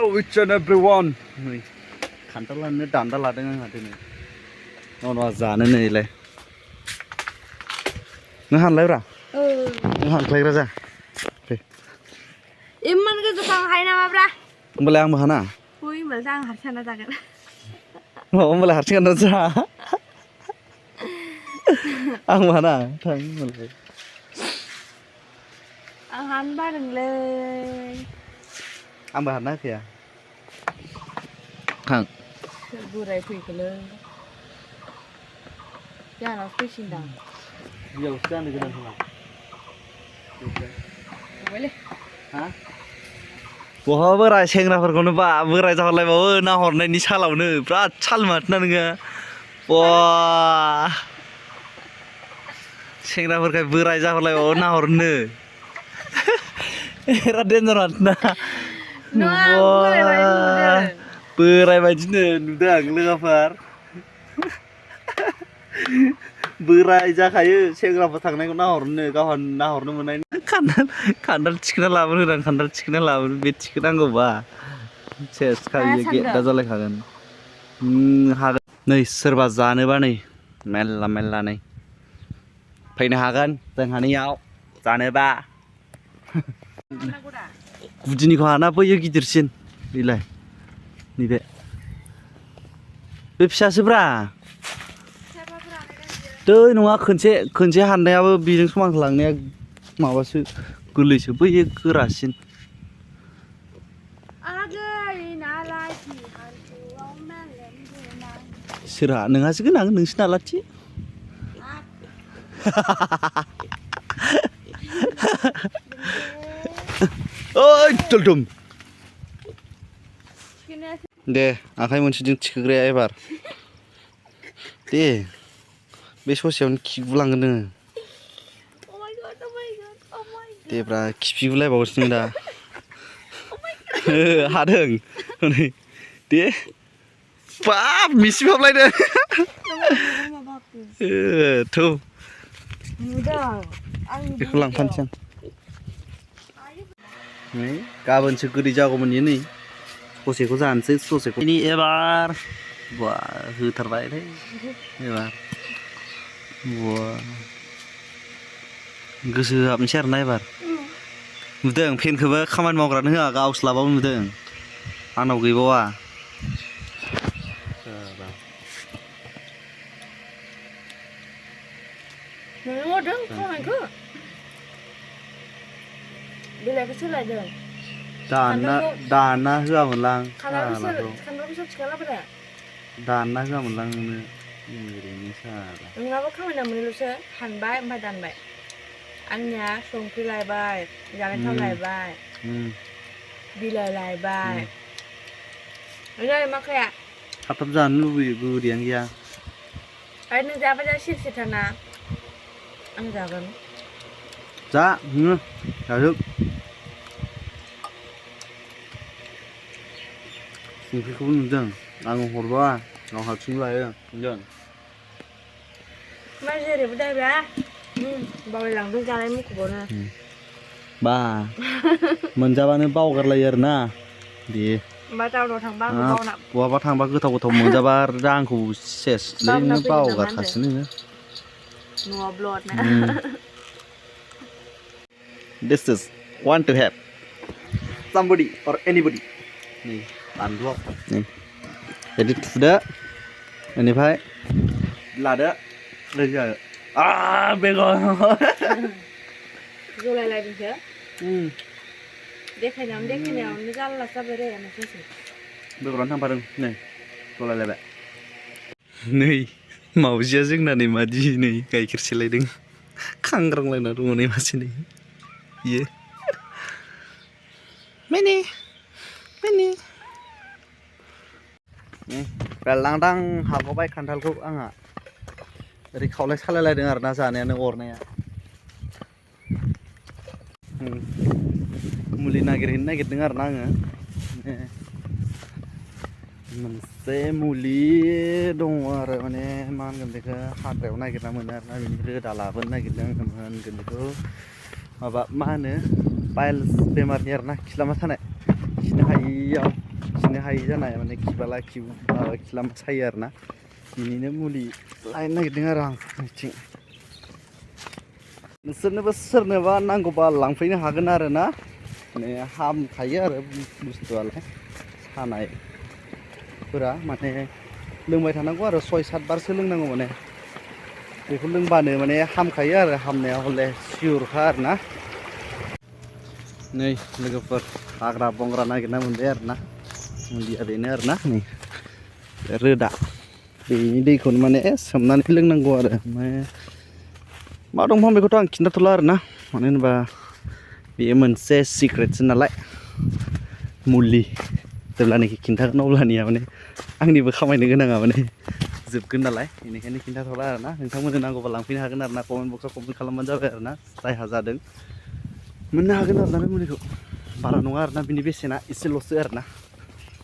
Oh, each and everyone. Kantalannya dandal ada nggak hati nih? Nono azan ini le. Ngehan lagi ra? Ngehan lagi ra? Iman ke tukang kain apa bra? Kembali yang mana? Wih, malah harusnya nanya kan? Oh, kembali harusnya nanya. Ang mana? Thằng kembali. Ang hanba đừng lên. Ang mana kìa? Thằng. Vừa đây quỳ cái lên. Ya nó fishing down. Nhiều xe này cái đằng nào? Boleh. Hah? Wah, berai सेंग्राफोरखौनो बा बोराय जाहरलायबावो ना हरनायनि सालावनो बिराद साल माथोना नोङो वाह सेंग्राफोरखाय बोराय जाहरलायबावो ना हरनो बिराद डेन्जार माथोना बोराय बायदिनो नुदों आं लोगोफोर बोराय जाखायो सेंग्राफोर थांनायखौ नाहरनो गावहा नाहरनो मोननाय खान्दाल थिखोना लाबोनो होदां खान्दाल थिखोना लाबोनो बे थिखोनांगौबा सेस खायो गेटदा जालायखागोन हागोन नै सोरबा जानोबा नै मेल्ला मेल्ला नै फैनो हागोन जोंहानियाव जानोबा गुदिनिखौ हाना बैयो गिदिरसिन बेलाय नैबे बे फिसासोब्रा दै नङा खोनसे हाननायाबो बेजों समान लांनाया माबासो गोरलैसो बैयो गोरासिन सोरहा नोंहासो गोनां नोंसो नालाथि ओइ दलदम दे आखाइ मोनसेजों थिखोग्राया एबार दे बे ससेयावनो खिगुलांगोन नोङो देब्रा खिफिगुलायबावोसो नों दा हादों हनै दे बाब मिसिफाबलायदों थौ बेखौ लांफानोसै आं नै गाबोनसो गोदै जागौमोन नै ससेखौ जानोसै ससेखौ एबार बा होथारबायलै एबार गोसो हाबनोसै आरोना एबार नुदों फेनखौबो खामानि मावग्रानो होआ गावस्लाबाव नुदों आंनाव गैबावा मावदों खामानिखौ बिलाइखौ सोलायदों दाना होआमोनलां खान्दालखौ थिखांलाबाय दाना होआमोनलां नोंनो ओरैनो साला नोंनाबो खामानिया मोननैल'सो हानबाय ओमफ्राय दानबाय आंनिया संख्रि लायबाय जानाय थाव लायबाय बिलाइ लायबाय ओरै माखाया थाब थाब जानो लुबैयो गोदैयानो गैया आरो नों जाबा जा सिरसिथारना आं जागोन जा नोङो जाजोब संख्रिखौबो नुदों आं हरबा गाव हारसिं लायो नुदों मा जेरैबो दायब्रा बावलायलांदों जानाय मुखुबावनो बा मोनजाबानो बावगारलायो आरोना दे होमबा टाउनाव थांबा आंखौ बावना बहाबा थांबा गोथाव गोथाव मोनजाबा आंखौ सेसलै बावगारखासो नोङो न'आव ब्लड ना This is want to have somebody or anybody नै बानलुआव नै बिदि थुदो बेनिफ्राय लादो लोगो बेगर जलायलायदोंसो देखायनायावनो जारला जाबाय रे नोंसोरसो बेगरानो थांफादों नै जलायलायबाय नै मावजिया जोंना नै मादि नै गाइखेर सेलायदों खांग्रांलायना दङ नै मासे नै बियो मैने बेललांदां हागबाय खान्थालखौ आंहा ओरै खावलाय सालायलायदों आरोना जानायानो अरनाया मुलि नागिरहैनो नागिरदों आरोना आङो मोनसे मुलि दङ आरो माने मा होनगोन बेखौ हाग्रायाव नागिरना मोनो आरोना बेनि रोदा लाबोनो नागिरदों आङो होनगोन बेखौ माबा मा होनो पाइल्स बेमारनि आरोना खिलामा सानाय खिनो हायियाव खिनो हायि जानाय माने खिबाला खिलामा सायो आरोना बिनिनो मुलि लायनो नागिरदों आरो आं बिथिं नोंसोरनोबो सोरनोबा नांगौबा लांफैनो हागोन आरो ना माने हामखायो आरो बुस्थुआलाय सानायफोरा माने लोंबाय थानांगौ आरो 6-7 बारसो लोंनांगौ माने बेखौ लोंबानो माने हामखायो आरो हामनाया हले सिउरखा आरो ना नै लोगोफोर हाग्रा बंग्रा नागिरना मोनबाय आरो ना मुलिया बेनो आरो ना नै रोदा बेनि दैखौनो माने सोमनानै लोंनांगौ आरो ओमफ्राय मा दंफां बेखौथ' आं खिन्थाथ'ला आरो ना मानो होनोबा बेयो मोनसे सिक्रेटसो नालाय मुलि जेब्लानाखि खिन्थागोन अब्लानिया माने आंनिबो खामायनो गोनाङा माने जोबगोन नालाय बेनिखायनो खिन्थाथ'ला आरो ना नोंथांमोननो नांगौबा लांफैनो हागोन आरो ना कमेन्ट बक्सआव कमेन्ट खालामबानो जाबाय आरो ना जायहा जादों मोननो हागोन आरो ना बे मुलिखौ बारा नङा आरो ना बिनि बेसेना एसेल'सो आरो ना